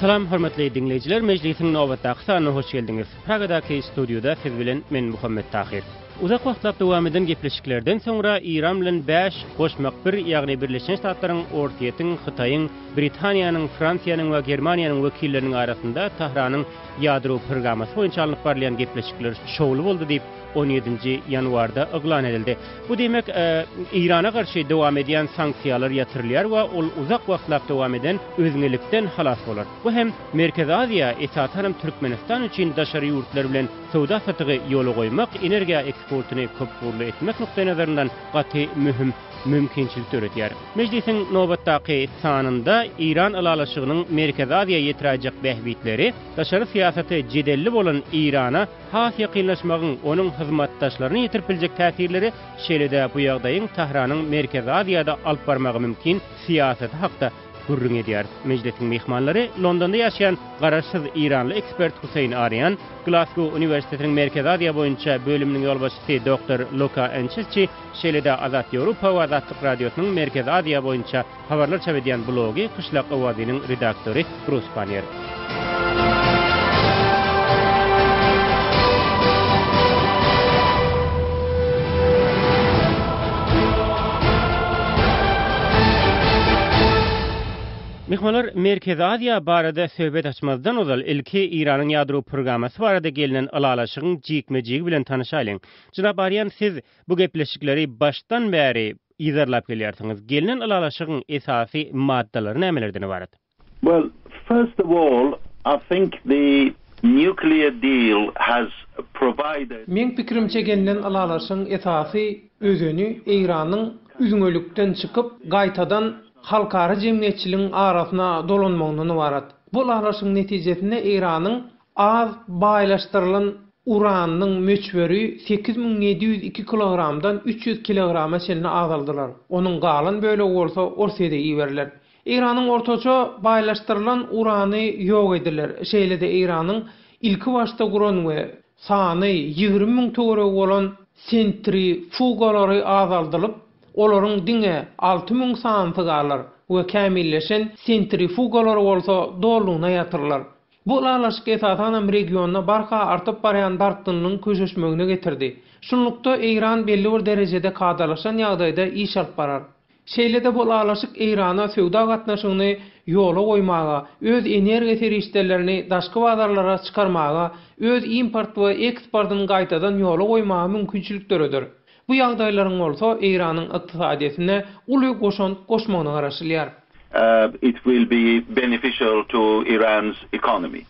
Salam hormatly diňleýjiler mejlisiň nobatdaky sanyna hoş geldiňiz. Pragadaky studiýada siz bilen men Muhammet Tahyr. Uzak wagtlap dowam eden gepleşiklerden soňra Eýran bilen bäş goşmak bir ýagny Birleşen Ştatlaryň, Orsýetiň, Hytaýyň, Britaniýanyň, Fransiýanyň we Germaniýanyň wekilleriniň arasynda Tahranyň ýadro programmasy boýunça alnyp barylýan gepleşikler şowly boldy diýip, on ýedinji ýanwarda yglan edildi. Bu diýmek, Eýrana garşy dowam edýän sanksiýalar ýatyrylýar we ol uzak wagtlap dowam eden üzňelikden halas bolar. Bu hem Merkezi Aziýa, esasanam Türkmenistan üçin daşary ýurtlar bilen söwda-satygy ýola goýmak, energiýa eksportyny köpugurly etmek nukdaýnazaryndan gaty möhüm mümkinçilik döredýär. Mejlisiň nobatdaky sanynda Eýran ylalaşygynyň Merkezi Aziýa ýetiräýjek bähbitleri, daşary syýasaty jedelli bolan Eýrana has ýakynlaşmagyň onuň hyzmatdaşlaryna ýetirip biljek täsirleri, şeýle-de bu ýagdaýyň Tähranyň Merkezi Aziýada alyp barmagy mümkin syýasaty hakda gürrüň edýäris. Mejlisiň myhmanlary Londonda ýaşaýan garaşsyz eýranly ekspert Huseýn Arian, Glasgow uniwersitetiniň Merkezi Aziýa boýunça bölüminiň ýolbaşçysy doktor Luka Ençilçi, şeýle-de Azat Ýewropa we Azatlyk Radiosynyň Merkezi Aziýa boýunça Habarlar çap edýän blogy Kyşlak owazynyň redaktory Brus Pannier. Myhmanlar Merkezi Aziýa barada söhbet açmazdan ozal, ilki Eýranyň ýadro programmasy barada gelnen ylalaşygyň jikme-jigi bilen tanyşaýlyň. Jenap Arian, siz bu gepleşikleri başdan bäri yzarlap gelýärsiňiz. Gelnen ylalaşygyň esasy maddalary nämelerden ybarat? Well, first of all, I think the nuclear deal has provided. Meň pikirimçe gelnen ylalaşygyň esasy özeni Eýranyň üzňelikden çykyp, gaýtadan halkara jemgyýetçiligiň arasyna dolanmagyndan ybarat. Bu ylalaşygyň netijesinde Eýranyň Az baýlaşdyrylan uranyň möçberi 8702 kilogramdan 300 kilograma çenli azaldylar. Onuň galan bölegi bolsa Orsýede iberiler. Eýranyň ortaça baýlaşdyrylan urany ýok ediler. Şeýle-de Eýranyň ilkibaşda guran we sany 20 müň töweregi bolan sentrifugalary azaldylyp, olaryň diňe 6000 sanysy galar we kämilleşen sentrifugalary bolsa dolulygyna ýatyrylar. Bu ylalaşyk esasanam regionda barha artyp barýan dartgynlygyň köşeşmegine getirdi. Şunlukda Eýran belli bir derejede kadalaşan ýagdaýda iş alyp barar. Şeýle-de bu ylalaşyk Eýrana söwda gatnaşygyny ýola goýmaga, öz energiýa serişdelerini daşky bazarlara çykarmaga, öz import we eksportyny gaýtadan ýola goýmaga mümkinçilik döreder. Bu ýagdaýlaryň bolsa Eýranyň ykdysadyýetine uly goşant goşmagyna garaşylýar. It will be beneficial to Iran's economy.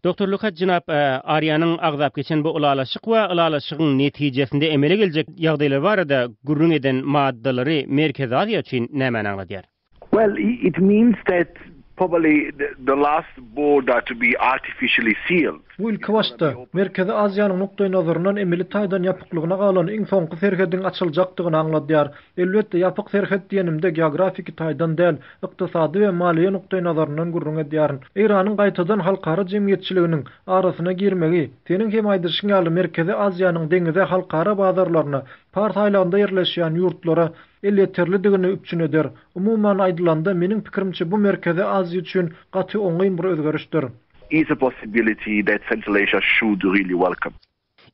Doktor Lukaç jenap Arianyň agzap geçen bu ylalaşyk we ylalaşygyň netijesinde emele geljek ýagdaýlar barada gürrüň eden maddalary Merkezi Aziýa üçin nämäni aňladýar? Well, it means that probably the last border to be artificially sealed. Bu ilkibaşda, Merkezi Aziýanyň nukdaýnazaryndan emeli taýdan ýapyklygyna galan iň soňky serhediň açyljakdygyny aňladýar. Elbetde, ýapyk serhet diýenimde geografiki taýdan däl, ykdysady we maliýe nukdaýnazaryndan gürrüň edýärin. Eýranyň gaýtadan halkara jemgyýetçiliginiň arasyna girmegi, seniň hem aýdyşyň ýaly Merkezi Aziýanyň deňize, halkara bazarlaryna, Pars aýlagynda ýerleşýän ýurtlara elýeterlidigini üpjün eder. Umuman aýdylanda, meniň pikirimçe bu Merkezi Aziýa üçin gaty oňyn bir özgerişdir. Is a possibility that Central Asia should really welcome.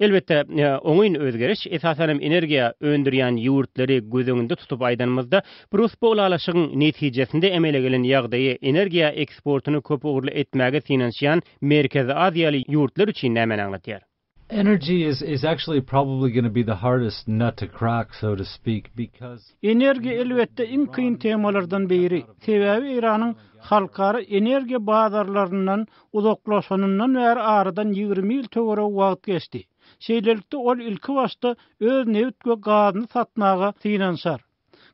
Elbetde, oňyn özgeriş, esasan hem energiýa öndürýän ýurtlary göz öňünde tutup aýdanymyzda, Brus bu ylalaşygyň netijesinde emele gelen ýagdaýy energiýa eksportyny köpugurly etmäge synanyşýan Merkezi Aziýaly ýurtlar üçin nämäni aňladýar? Energy is is actually probably gonna be the hardest nut to crack so to speak because. Energiýa elbetde iň kyn temalardan biri. Sebäbi Eýranyň halkara energiýa bazarlaryndan uzaklaşanyndan bäri aradan 20 ýyl töweregi wagt geçdi. Şeýlelikde ol ilkibaşda öz nebit we gazyny satmaga synanyşar.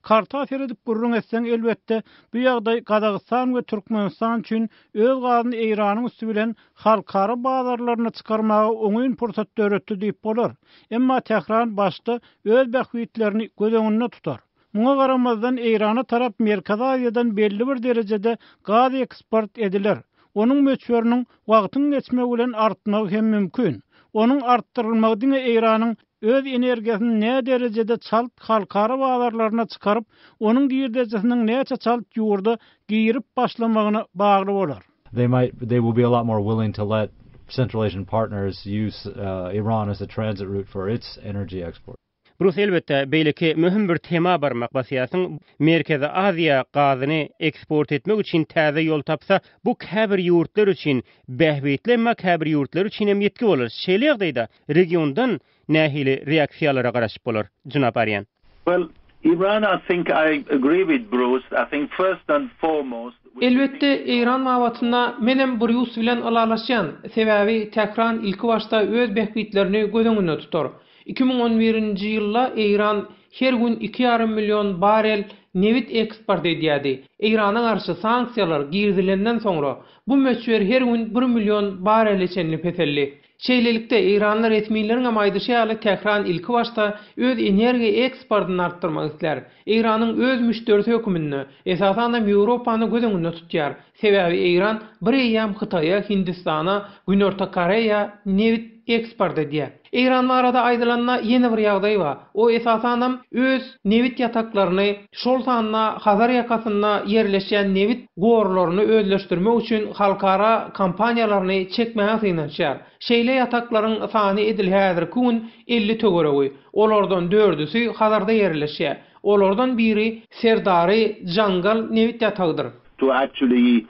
Karta seredip gürrüň etseň, elbetde, bu ýagdaý Gazagystan we Türkmenistan üçin öz gazyny Eýranyň üsti bilen halkara bazarlaryna çykarmaga oňyn pursat döretdi diýip bolar. Emma Tähran başda öz bähbitlerini göz öňünde tutar. Muňa garamazdan, Eýrana tarap Merkezi Aziýadan belli bir derejede gaz eksport ediler. Onuň möçberiniň wagtyň geçmegi bilen artmagy hem mümkin. Onuň artdyrylmagy diňe Eýranyň öz energiýasyny näderejede çalt halkara bazarlaryna çykaryp, onuň girdejisiniň näçe çalt ýurda girip başlamagyna bagly bolar. They might they will be a lot more willing to let Central Asian partners use uh, Iran as a transit route for its energy export. Brus elbetde beýleki möhüm bir tema barmak basýarsyň. Merkezi Aziýa gazyny eksport etmek üçin täze ýol tapsa, bu käbir ýurtlar üçin bähbitli emma käbir ýurtlar üçin hem ýitgi bolar. Şeýle ýagdaýda regiondan nähili reaksiýalara garaşyp bolar, jenap Arýan? Well, Iran I think I agree with Bruce. I think first and foremost Elbetde, Eýran babatynda menem Brýus bilen ylalaşýan, sebäbi Tähran ilkibaşda öz bähbitlerini göz öňünde tutar. 2011-nji ýylda Eýran her gün iki ýarym million barel nebit eksport edýärdi. Eýrana garşy sanksiýalar girizilenden soňra, bu möçber her gün bir million barele çenli peseldi. Şeýlelikde, eýranly resmileriňem aýdyşy ýaly, Tähran ilkibaşda öz energiýa eksportyny artdyrmak islär. Eýranyň öz müşderisi höküminde, esasanam Ýewropany göz öňünde tutýar. Sebäbi Eýran bir eýýäm Hytaýa, Hindistana, Günorta Koreýa nebit eksport edýär. Eýran barada aýdylanda ýene bir ýagdaý bar. O esasanam öz nebit ýataklaryny, şol sanda Hazar ýakasynda ýerleşýän nebit gorlaryny özleşdirmek üçin halkara kompaniýalaryny çekmäge synanyşýar. Şeýle ýataklaryň sany edil häzirki gün 50 töweregi. Olardan dördüsi Hazarda ýerleşýär. Olardan biri Serdary Jangal nebit ýatagydyr. To actually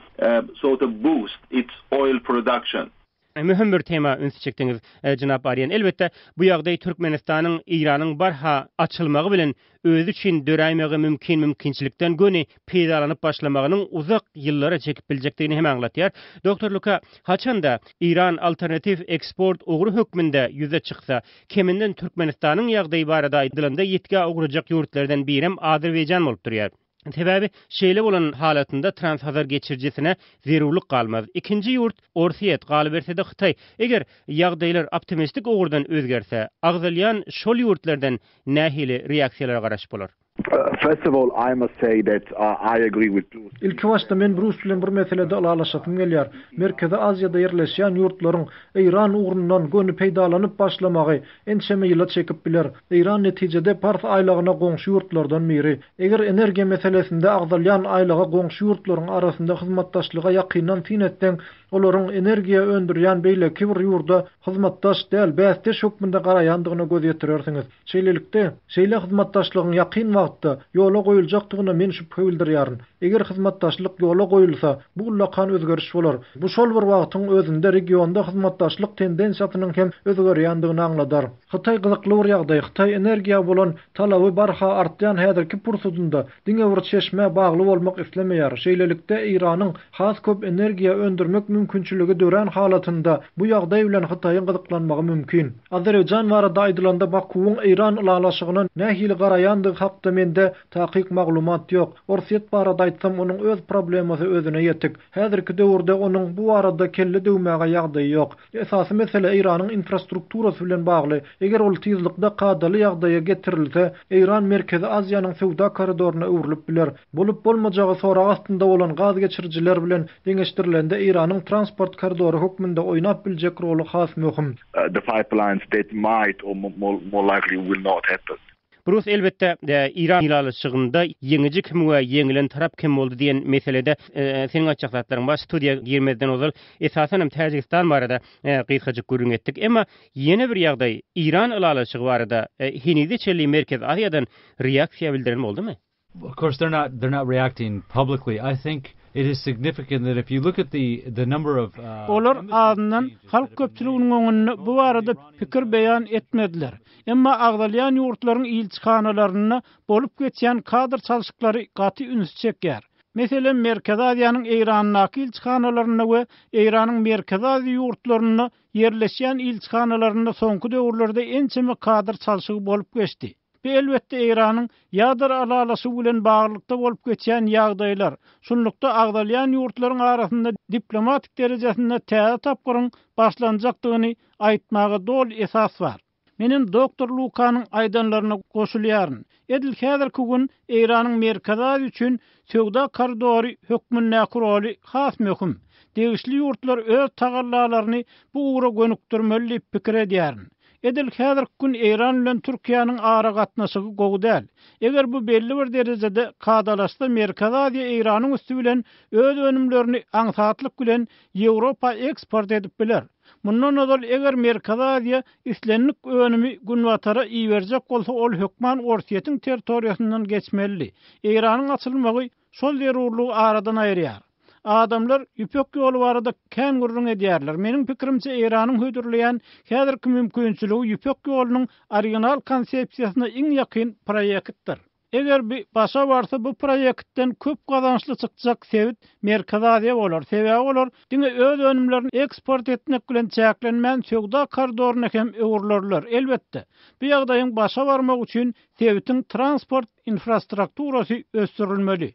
sort of boost its oil production. Möhüm bir tema ünsi çekdiňiz, jenap Arýan. Elbetde, bu ýagdaý Türkmenistanyň Eýranyň barha açylmagy bilen özi üçin döräýmegi mümkin mümkinçilikden göni peýdalanyp başlamagynyň uzak ýyllara çekip biljekdigini hem aňlatýar. Doktor Luka, haçan-da Eýran alternatiw eksport ugry hökmünde ýüze çyksa, keminden Türkmenistanyň ýagdaýy barada aýdylanda ýitgä ugrajak ýurtlardan birem Azerbaýjan bolup durýar. Sebäbi şeýle bolan halatynda Transhazar geçirijisine zerurlyk galmaz. Ikinji ýurt Orsýet, galyberse-de Hytaý. Eger ýagdaýlar optimistik ugurdan özgerse, agzalýan şol ýurtlardan nähili reaksiýalara garaşyp bolar? First of all, I must say that I agree with Bruce. Ilkibaşda men Brus bilen bir meselede ylalaşasym gelýär. Merkezi Aziýada ýerleşýän ýurtlaryň Eýran ugrundan göni peýdalanyp başlamagy ençeme ýyla çekip biler. Eýran netijede Pars aýlagyna goňşy ýurtlardan biri. Eger energiýa meselesinde agzalýan aýlaga goňşy ýurtlaryň arasynda hyzmatdaşlyga ýakyndan syn etseň, olaryň energiýa öndürýän beýleki bir ýurda hyzmatdaş däl, bäsdeş hökmünde garaýandygyna göz ýetirersiňiz. Şeýlelikde, şeýle hyzmatdaşlygyň ýakyn wagtda ýola goýuljakdygyna men şübhe bildirýärin. Eger hyzmatdaşlyk ýola goýulsa, bu ullakan özgeriş bolar. Bu şol bir wagtyň özünde regionda hyzmatdaşlyk tendensiýasynyň hem özgerýändigini aňladar. Hytaý gyzykly bir ýagdaý. Hytaý energiýa bolan talaby barha artýan häzirki pursatynda diňe bir çeşmä bagly bolmak islemeýär. Şeýlelikde, Eýranyň has köp energiýa öndürmek mümkinçiligi dörän halatynda bu ýagdaý bilen Hytaýyň gyzyklanmagy mümkin. Azerbaýjan barada aýdylanda Bakuwyň Eýran ylalaşygyna nähili garaýandygy hakda mende takyk maglumat ýok. Orsýet barada aýtsam onuň öz problemasy özüne ýetik. Häzirki döwürde onuň bu barada kelle döwmäge ýagdaýy ýok. Esasy mesele Eýranyň infrastrukturasy bilen bagly. Eger ol tizlikde kadaly ýagdaýa getirilse, Eýran Merkezi Aziýanyň söwda koridoryna öwrülip biler. Bolup-bolmajagy sorag astynda bolan gaz geçirijiler bilen deňeşdirilende Eýranyň transport koridory hökmünde oýnap biljek roly has möhüm. The pipelines that might or more likely will not happen. Brus, elbetde, Eýran ylalaşygynda ýeňiji kim we ýeňilen tarap kim boldy diýen meselede seniň aýtjak zatlaryň bar. Studiýa girmezden ozal, esasan hem Täjigistan barada gysgajyk gürrüň etdik. Emma ýene bir ýagdaý, Eýran ylalaşygy barada henize çenli Merkezi Aziýadan reaksiýa bildiren boldumy? Of course they're not they're not reacting publicly. I think it is significant that if you look at the the number of uh, Olar azyndan halk köpçüliginiň öňünde bu barada pikir beýan etmediler. Emma agzalýan ýurtlaryň ilçihanalarynda bolup geçýän kadr çalşyklary gaty ünsi çekýär. Meselem, Merkezi Aziýanyň Eýrandaky ilçihanalarynda we Eýranyň Merkezi Aziýa ýurtlarynda ýerleşýän ilçihanalarynda soňky döwürlerde ençeme kadr çalşygy bolup geçdi. Bu elbetde Eýranyň ýadro ylalaşygy bilen baglylykda bolup geçýän ýagdaýlar, şunlukda agzalýan ýurtlaryň arasynda diplomatik derejesinde täze tapgyryň başlanjakdygyny aýtmaga doly esas bar. Menem doktor Lukanyň aýdanlaryna goşulýaryn. Edil häzirki gün Eýranyň Merkezi Aziýa üçin söwda koridory hökmündäki roly has möhüm. Degişli ýurtlar öz tagallalaryny bu ugra gönükdirmeli diýip pikir edýärin. Edil häzirki gün Eýran bilen Türkiýäniň aragatnaşygy gowy däl. Eger bu belli bir derejede kadalaşsa Merkezi Aziýa Eýranyň üsti bilen öz önümlerini aňsatlyk bilen Ýewropa eksport edip biler. Mundan ozal eger Merkezi Aziýa islendik önümi Günbatara iberjek bolsa ol hökman Orsýetiň territoriýasyndan geçmelidi. Eýranyň açylmagy şol zerurlygy aradan aýyrýar. Adamlar Ýüpek ýoly barada kän gürrüň edýärler. Meniň pikirimçe Eýranyň hödürleýän häzirki mümkinçiligi Ýüpek ýolunyň original konsepsiýasyna iň ýakyn proýektdir. Eger bi başa barsa bu proýektden köp gazançly çykjak sebit Merkezi Aziýa bolar. Sebäbi olar diňe öz önümlerini eksport etmek bilen çäklenmän söwda koridoryna hem öwrülerler. Elbetde, bu ýagdaýyň başa barmagy üçin sebitiň transport infrastrukturasy ösdürilmeli.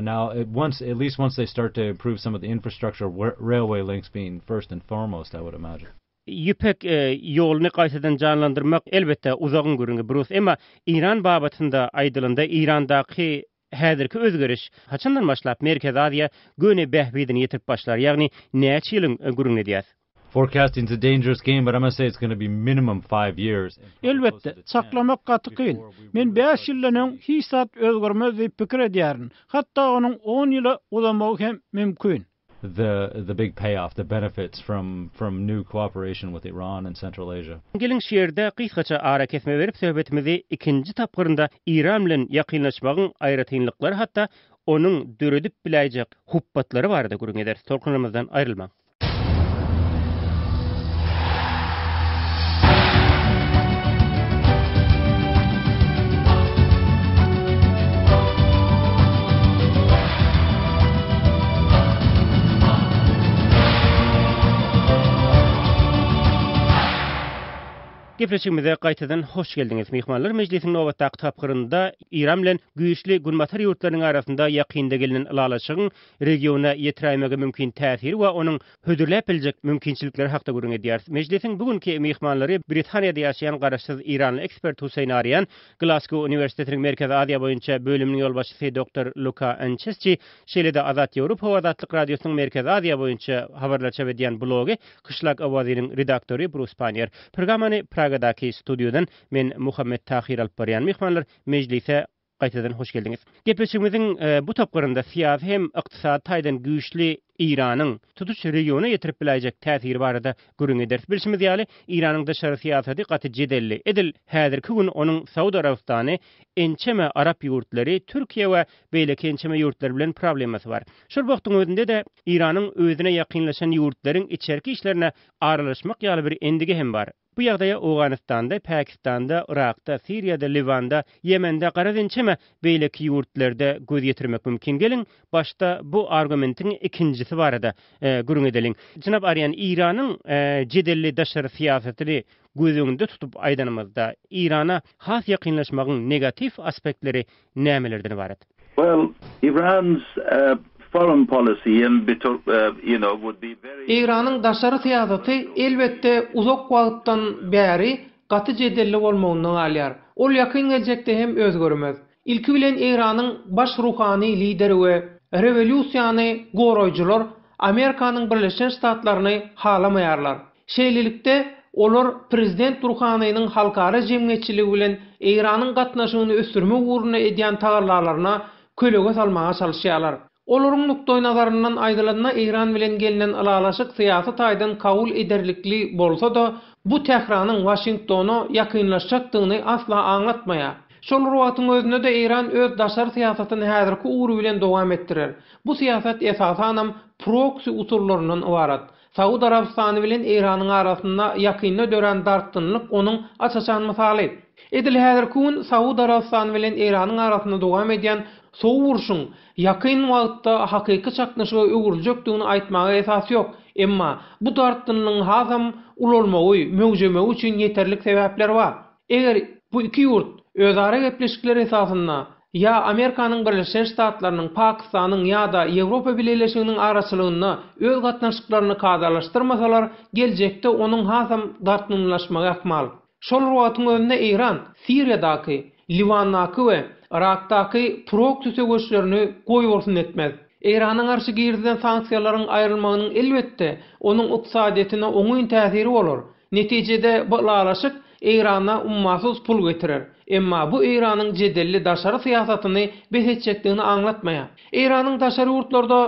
Now, once, at least once they start to improve some of the infrastructure, railway links being first and foremost, I would imagine. Ýüpek ýoluny gaýtadan janlandyrmak, elbetde, uzagyň gürrüňi, Brus. Emma Eýran babatynda aýdylanda, Eýrandaky häzirki özgeriş haçandan başlap Merkezi Aziýa göni bähbidini ýetirip başlar, ýagny näçe ýylyň gürrüňini edýäs? Forecasting's a dangerous game, but I'm gonna say it's gonna be minimum five years. Elbetde, çaklamak gaty kyn. Men bäş ýyldan öň hiç zat özgermez diýip pikir edýärin. Hatda onuň on ýyla uzamagy hem mümkin. The the big payoff, the benefits from from new cooperation with Iran and Central Asia. Geliň şu ýerde gysgaça arakesme berip söhbetimizi ikinji tapgyrynda Eýran bilen ýakynlaşmagyň aýratynlyklary hatda onuň döredip biläýjek hupbatlary barada gürrüň ederis. Tolkunlarymyzdan aýrylmaň. Gepleşigimize gaýtadan hoş geldiňiz. Myhmanlar mejlisiň nobatdaky tapgyrynda Eýran bilen güýçli Günbatar ýurtlarynyň arasynda ýakynda gelnen ylalaşygyň regiona ýetiräýmegi mümkin täsiri we onuň hödürläp biljek mümkinçilikleri hakda gürrüň edýäris. Mejlisiň bu günki myhmanlary Britaniýada ýaşaýan garaşsyz eýranly ekspert Huseýn Arian, Glasgow uniwersitetiniň Merkezi Aziýa boýunça bölüminiň ýolbaşçysy doktor Luka Ançesçi, şeýle-de Azat Ýewropa we Azatlyk Radiosynyň Merkezi Aziýa boýunça habarlar çap edýän blogy Kyşlak owazynyň redaktory Brus Pannier. Programmany Pragadaky studiýadan men Muhammet Tahyr alyp barýan. Myhmanlar mejlise Gaýtadan hoş geldiňiz. Gepleşigimiziň bu tapgyrynda syýasy hem ykdysady taýdan güýçli Eýranyň tutuş regiona ýetirip biläýjek täsiri barada gürrüň ederis. Bilşimiz ýaly, Eýranyň daşary syýasady gaty jedelli. Edil häzirki gün onuň Saud Arabystany, ençeme arap ýurtlary, Türkiýe we beýleki ençeme ýurtlar bilen problemasy bar. Şol wagtyň özünde-de Eýranyň özüne ýakynlaşan ýurtlaryň içerki işlerine aralaşmak ýaly bir endigi hem bar. Bu ýagdaýa Owganystanda, Pakistanda, Yrakda, Siriýada, Liwanda, Ýemende, garaz ençeme beýleki ýurtlarda göz ýetirmek mümkin. Geliň, başda bu argumentiň ikinjisi barada gürrüň edeliň. Jenap Arýan, Eýranyň jedelli daşary syýasatyny göz öňünde tutup aýdanymyzda, Eýrana has ýakynlaşmagyň negatiw aspektleri nämelerden ybarat? Well, Iran's foreign policy and you know would be very. Eýranyň daşary syýasaty elbetde uzak wagtdan bäri gaty jedelli bolmagynda galýar. Ol ýakyn geljekde hem özgermez. Ilki bilen Eýranyň baş ruhany lideri we rewolýusiýany goraýjylar Amerikanyň Birleşen Ştatlaryny halamaýarlar. Şeýlelikde, olar prezident Ruhanynyň halkara jemgyýetçiligi bilen Eýranyň gatnaşygyny ösdürmek ugrunda edýän tagallalaryna kölege salmaga çalyşýarlar. Olaryň nukdaýnazaryndan aýdylanda, Eýran bilen gelnen ylalaşyk syýasy taýdan kabul ederlikli bolsa-da, bu Tähranyň Waşingtona ýakynlaşjakdygyny asla aňlatmaýar. Şol bir wagtyň özünde-de Eýran öz daşary syýasatyny häzirki ugry bilen dowam etdirer. Bu syýasat esasanam proksi usullaryndan ybarat. Saud Arabystany bilen Eýranyň arasynda ýakynda dörän dartgynlyk onuň aç-açan mysaly. Edil häzirki gün Saud Arabystany bilen Eýranyň arasynda dowam edýän sowuk urşuň ýakyn wagtda hakyky çaknyşyga öwrüljekdigini aýtmaga esas ýok. Emma bu dartgynlygyň hasam ulalmagy, möwjemegi üçin ýeterlik sebäpler bar. Eger bu iki ýurt özara gepleşikler esasynda ýa Amerikanyň Birleşen Ştatlarynyň, Pakistanyň ýa-da Ýewropa Bileleşiginiň araçylygynda öz gatnaşyklaryny kadalaşdyrmasalar, geljekde onuň hasam dartgynlylaşmagy ahmal. Şol bir wagtyň özünde Eýran Siriýadaky, Liwandaky we Yrakdaky proksi söweşlerini goýbolsun etmez. Eýrana garşy girizilen sanksiýalaryň aýrylmagynyň elbetde, onuň ykdysadyýetine oňyn täsiri bolar. Netijede bu ylalaşyk Eýrana ummasyz pul getirer. Emma bu Eýranyň jedelli daşary syýasatyny bes etjekdigini aňlatmaýar. Eýranyň daşary ýurtlarda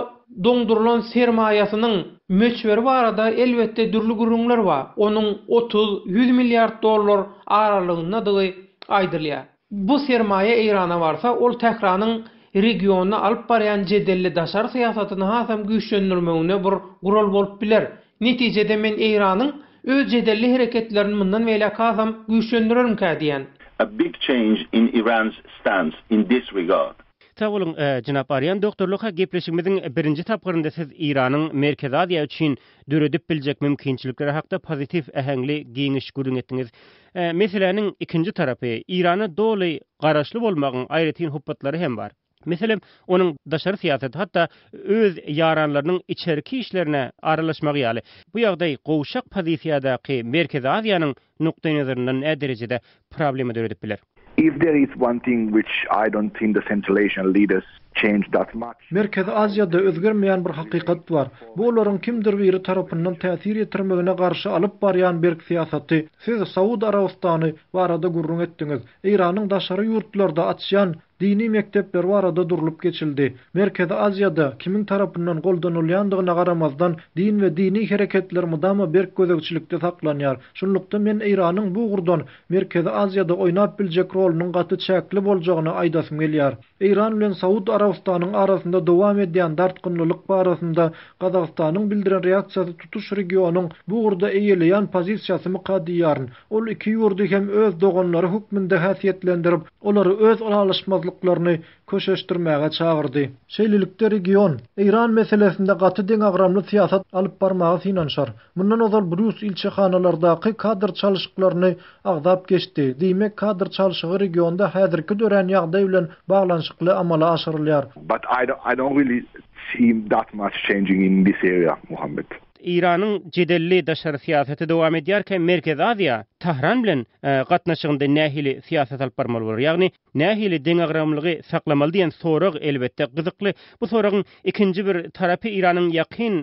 doňdurylan sermaýasynyň möçberi barada elbetde dürli gürrüňler bar. Onuň 30, 100 milliard dollar aralygyndadygy aýdylýar. Bu sermaýa Eýrana barsa, ol Tähranyň regionda alyp barýan jedelli daşary syýasatyny hasam güýçlendirmegine bir gural bolup biler. Netijede men Eýranyň öz jedelli hereketlerini mundan beýläk hasam güýçlendirermikä diýýän. A big change in Iran's stance in this regard. Sag boluň, jenap Arýan. Doktor Luka, gepleşigimiziň birinji tapgyrynda siz Eýranyň Merkezi Aziýa üçin döredip biljek mümkinçilikleri hakda pozitiw äheňli giňiş gürrüň etdiňiz. Meseläniň ikinji tarapy, Eýrana doly garaşly bolmagyň aýratyn hupbatlary hem bar. Meselem, onuň daşary syýasaty, hatda öz ýaranlarynyň içerki işlerine aralaşmagy ýaly. Bu ýagdaý gowşak pozisiýadaky Merkezi Aziýanyň nukdaýnazaryndan näderejede problema döredip biler? If there is one thing which I don't think the Central Asian leaders change that much. Merkezi Aziýada özgermeýän bir hakykat bar. Bu olaryň kimdir biri tarapyndan täsir ýetirmegine garşy alyp barýan berk syýasaty. Siz Saud Arabystany barada gürrüň etdiňiz. Eýranyň daşary ýurtlarda açýan dini mekdepleri barada durlup geçildi. Merkezi Aziýada kimiň tarapyndan goldanylýandygyna garamazdan din we dini hereketler mydama berk gözegçilikde saklanýar. Şunlukda men Eýranyň bu ugurdan Merkezi Aziýada oýnap biljek rolunyň gaty çäkli boljagyny aýdasym gelýär. Eýran bilen Saud Arabystanyň arasynda dowam edýän dartgynlylyk barasynda Gazagystanyň bildiren reaksiýasy tutuş regionyň bu ugurda eýeleýän pozisiýasymyka diýýärin. Ol iki ýurdy hem öz doganlary hökmünde häsiýetlendirip, olary öz ylalaşmazlyklaryny köşeşdirmäge çagyrdy. Şeýlelikde region, Eýran meselesinde gaty deňagramly syýasat alyp barmaga synanyşar. Mundan ozal Brýus ilçihanalardaky kadr çalşyklaryny agzap geçdi. Diýmek, kadr çalşygy regionda häzirki dörän ýagdaý bilen baglanyşykly amala aşyrylýar. But I I don't really see that much changing in this area, Muhammet. Eýranyň jedelli daşary syýasaty dowam edýärkä Merkezi Aziýa Tahran bilen gatnaşygynda nähili syýasat alyp barmaly bolar? Ýagny nähili deňagramlygy saklamaly diýen sorag elbetde gyzykly. Bu soragyň ikinji bir tarapy Eýranyň ýakyn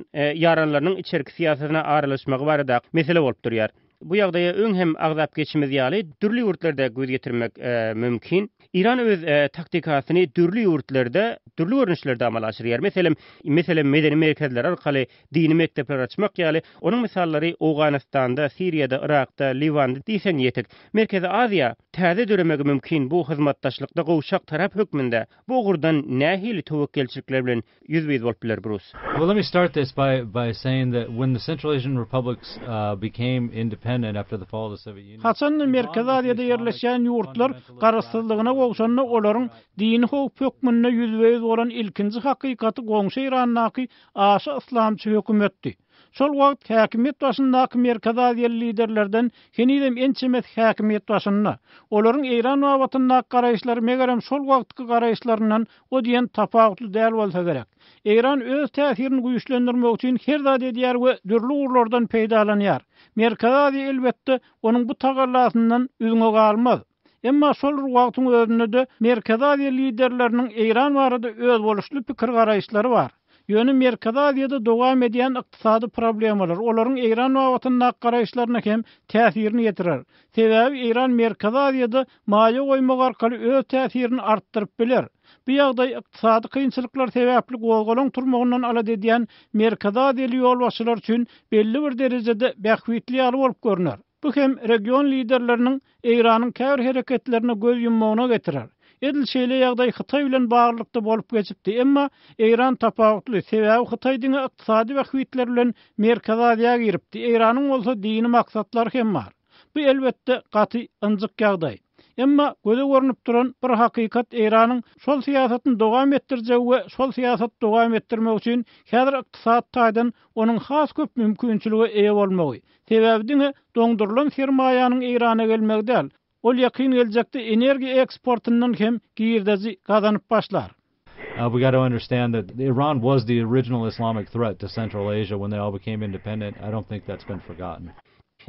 ýaranlarynyň içerki syýasatyna aralaşmagy baradaky mesele bolup durýar. Bu ýagdaýa öň hem agzap geçimiz ýaly, dürli ýurtlarda göz ýetirmek mümkin. Eýran öz taktikasyny dürli ýurtlarda dürli görnüşlerde amala aşyrýar. Meselem, meselem, medeni merkezler arkaly dini mekdepler açmak ýaly, onuň mysallary Owganystanda, Siriýada, Yrakda, Liwanda diýseň ýetik. Merkezi Aziýa täze döremegi mümkin bu hyzmatdaşlykda gowşak tarap hökmünde bu ugurdan nähili töwekgelçilikler bilen ýüzbe-ýüz bolup biler, Brus? Well, let me start this by by saying that when the Central Asian republics became independent after the fall of the Soviet Union, Haçan-da Merkezi Aziýada ýerleşýän ýurtlar garaşsyzlygyna gowşanda olaryň dini howp hökmünde ýüzbe-ýüz bolan ilkinji hakykaty goňşy Eýrandaky aşa yslamçy hökümetdi. Şol wagt häkimiýet başyndaky Merkezi Aziýaly liderlerden henizem ençemesi häkimiýet başynda. Olaryň Eýran babatyndaky garaýyşlary megerem şol wagtky garaýyşlaryndan o diýen tapawutly däl bolsa gerek. Eýran öz täsirini güýçlendirmek üçin her zat edýär we dürli ugurlardan peýdalanýar. Merkezi Aziýa elbetde onuň bu tagallasyndan üzňe galmaz. Emma şol bir wagtyň özünde-de Merkezi Aziýa liderleriniň Eýran barada özboluşly pikir-garaýyşlary bar. Ýöne Merkezi Aziýada dowam edýän ykdysady problemalar olaryň Eýran babatyndaky garaýyşlaryna hem täsirini ýetirer. Sebäbi Eýran Merkezi Aziýada maýa goýmak arkaly öz täsirini artdyryp biler. Bu ýagdaý ykdysady kynçylyklar sebäpli gozgalaň turmagyndan alada edýän Merkezi Aziýaly ýolbaşçylar üçin belli bir derejede bähbitli ýaly bolup görner. Bu hem region liderleriniň Eýranyň käbir hereketlerine göz ýummagyna getirer. Edil şeýle ýagdaý Hytaý bilen baglylykda bolup geçipdi, emma Eýran tapawutly, sebäbi Hytaý diňe ykdysady bähbitler bilen Merkezi Aziýa giripdi, Eýranyň bolsa dini maksatlary hem bar. Bu elbetde gaty ynjyk ýagdaý. Emma göze görnüp duran bir hakykat Eýranyň şol syýasatyny dowam etdirjegi we şol syýasaty dowam etdirmek üçin häzir ykdysady taýdan onuň has köp mümkinçilige eýe bolmagy, Sebäbi diňe doňdurylan sermaýanyň Eýrana gelmegi däl, ol ýakyn geljekde energiýa eksportyndan hem girdeji gazanyp başlar. We got to understand that Iran was the original Islamic threat to Central Asia when they all became independent. I don't think that's been forgotten.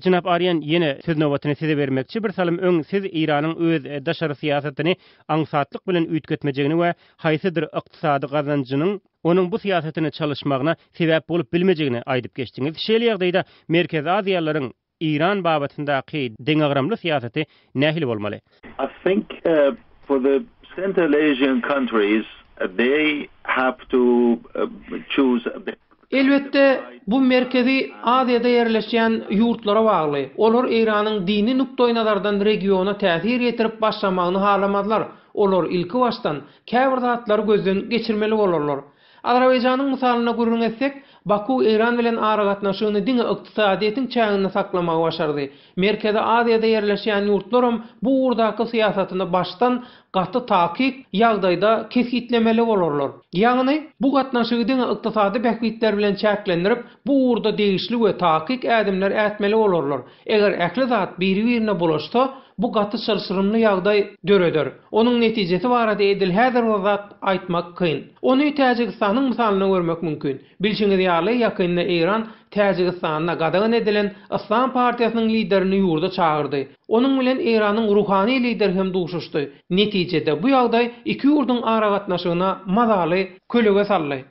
Jenap Arýan, ýene söz nobatyny size bermekçi. Bir salym öň siz Eýranyň öz daşary syýasatyny aňsatlyk bilen üýtgetmejegini we haýsydyr ykdysady gazanjynyň onuň bu syýasatyny çalyşmagyna sebäp bolup bilmejegini aýdyp geçdiňiz. Şeýle ýagdaýda Merkezi Aziýalylaryň. Eýran babatyndaky deňagramly syýasaty nähili bolmaly? I think for the Central Asian countries they have to choose the. Elbetde, bu Merkezi Aziýada ýerleşýän ýurtlara bagly. Olar Eýranyň dini nukdaýnazardan regiona täsir ýetirip başlamagyny halamazlar. Olar ilkibaşdan käbir zatlary gözden geçirmeli bolarlar. Azerbaýjanyň mysalynda gürrüň etsek, Baku Eýran bilen aragatnaşygyny diňe ykdysadyýetiň çäginde saklamagy başardy. Merkezi Aziýada ýerleşýän ýurtlaram bu ugurdaky syýasatyny başdan gaty takyk ýagdaýda kesgitlemeli bolarlar. Ýagny, bu gatnaşygy diňe ykdysady bähbitler bilen çäklendirip, bu ugurda degişli we takyk ädimler ätmeli bolarlar. Eger ähli zat biri-birine bulaşsa, bu gaty çylşyrymly ýagdaý döreder. Onuň netijesi barada edil häzir bir zat aýtmak kyn. Ony Täjigistanyň mysalynda görmek mümkin. Bilşiňiz ýaly, ýakynda Eýran Täjigistanda gadagan edilen Yslam partiýasynyň liderini ýurda çagyrdy. Onuň bilen Eýranyň ruhany lideri hem duşuşdy. Netijede, bu ýagdaý iki ýurduň aragatnaşygyna mazaly kölege saldy.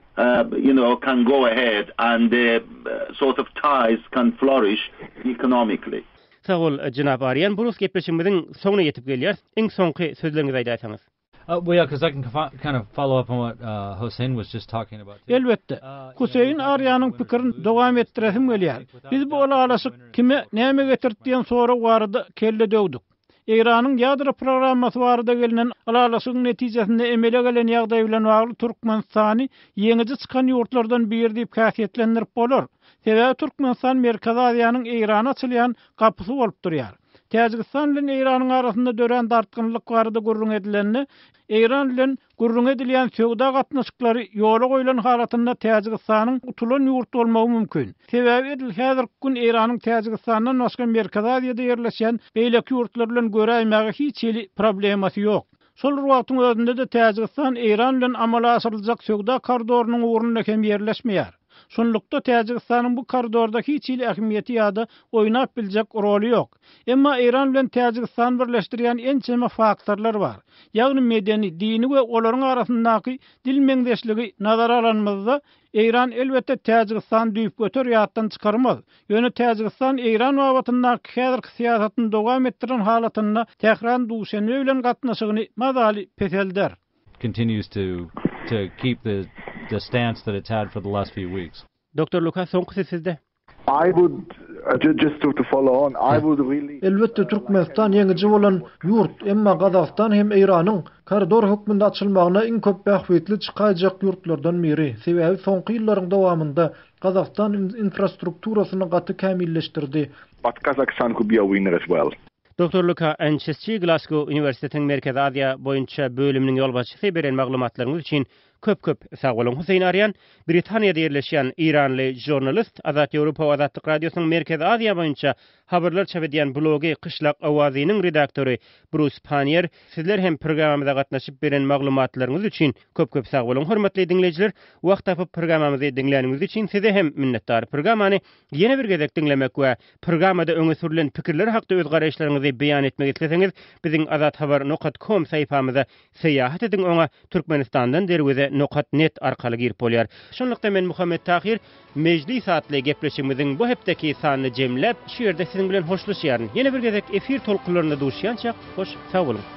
You know, can go ahead and the sort of ties can flourish economically. Sag bol, jenap Arýan. Brus gepleşigimiziň soňuna ýetip gelýäris. Iň soňky sözleriňizi aýdaýsaňyz. Elbetde. Huseýin Arýanyň pikirini dowam etdiresim gelýär. Biz bu ylalaşyk kime näme getirdi diýen sorag barada kelle döwdük. Eýranyň ýadro programmasy barada gelnen ylalaşygyň netijesinde emele gelen ýagdaý bilen bagly Türkmenistany ýeňiji çykan ýurtlardan biri diýip häsiýetlendirip bolar. Sebäbi Türkmenistan Merkezi Aziýanyň Eýrana açylýan gapysy bolup durýar. Täjigistan bilen Eýranyň arasynda dörän dartgynlyk barada gürrüň edilende, Eýran bilen gürrüňi edilýän söwda gatnaşyklary ýola goýlan halatynda Täjigistanyň utulan ýurt bolmagy mümkin. Sebäbi edil häzirki gün Eýranyň Täjigistandan başga Merkezi Aziýada ýerleşýän beýleki ýurtlar bilen göräýmäge hiç hili problemasy ýok. Şol bir wagtyň özünde-de Täjigistan Eýran bilen amala aşyryljak söwda koridorynyň ugrunda hem ýerleşmeýär. Şunlukda, Täjigistanyň bu koridorda hiç hili ähmiýeti ýa-da oýnap biljek roly ýok. Emma Eýran bilen Täjigistany birleşdirýän ençeme faktorlar bar. Ýagny medeni, dini we olaryň arasyndaky dil meňzeşligi nazara alanymyzda, Eýran elbetde Täjigistany düýpgöter ýatdan çykarmaz. Ýöne Täjigistan Eýran babatyndaky häzirki syýasatyny dowam etdiren halatynda Tähran Duşenbe bilen gatnaşygyny mazaly peselder. continues to to keep the the stance that it's had for the last few weeks. Doktor Luka soňky söz sizde. I would just to follow on, I would really. Elbetde Türkmenistan ýeňiji bolan ýurt, emma Gazagystan hem Eýranyň koridor hökmünde açylmagyna iň köp bähbitli çykaýjak ýurtlardan biri. Sebäbi soňky ýyllaryň dowamynda Gazagystan infrastrukturasyny gaty kämilleşdirdi. But Kazakhstan could be a winner as well. Doktor Luka Ançesçi, Glasgow uniwersitetiniň Merkezi Aziýa boýunça bölüminiň ýolbaşçysy beren maglumatlaryňyz üçin köp-köp sag boluň. Huseýn Arýan, Britaniýada ýerleşýän eýranly žurnalist, Azat Ýewropa we Azatlyk Radiosynyň Merkezi Aziýa boýunça habarlar çap edýän blogy Kyşlak owazynyň redaktory Brus Panniýer, sizler hem programmamyza gatnaşyp beren maglumatlaryňyz üçin köp-köp sag boluň. Hormatly diňleýjiler, wagt tapyp programmamyzy diňläniňiz üçin size hem minnetdar. Programmany ýene bir gezek diňlemek we Programmada öňe sürlen pikirler hakda öz garaýyşlaryňyzy beýan etmek isleseňiz, biziň azathabar nokat kom saýpamyza syýahat ediň oňa Türkmenistandan derweze nokat net arkaly girip bolýar. Şunlukda men Muhammet Tahyr Mejlis atly gepleşigimiziň bu hepdeki sanyny jemläp, şu ýerde siziň bilen hoşlaşýaryn. Ýene bir gezek efir tolkunlarynda duşýançak, hoş sag boluň!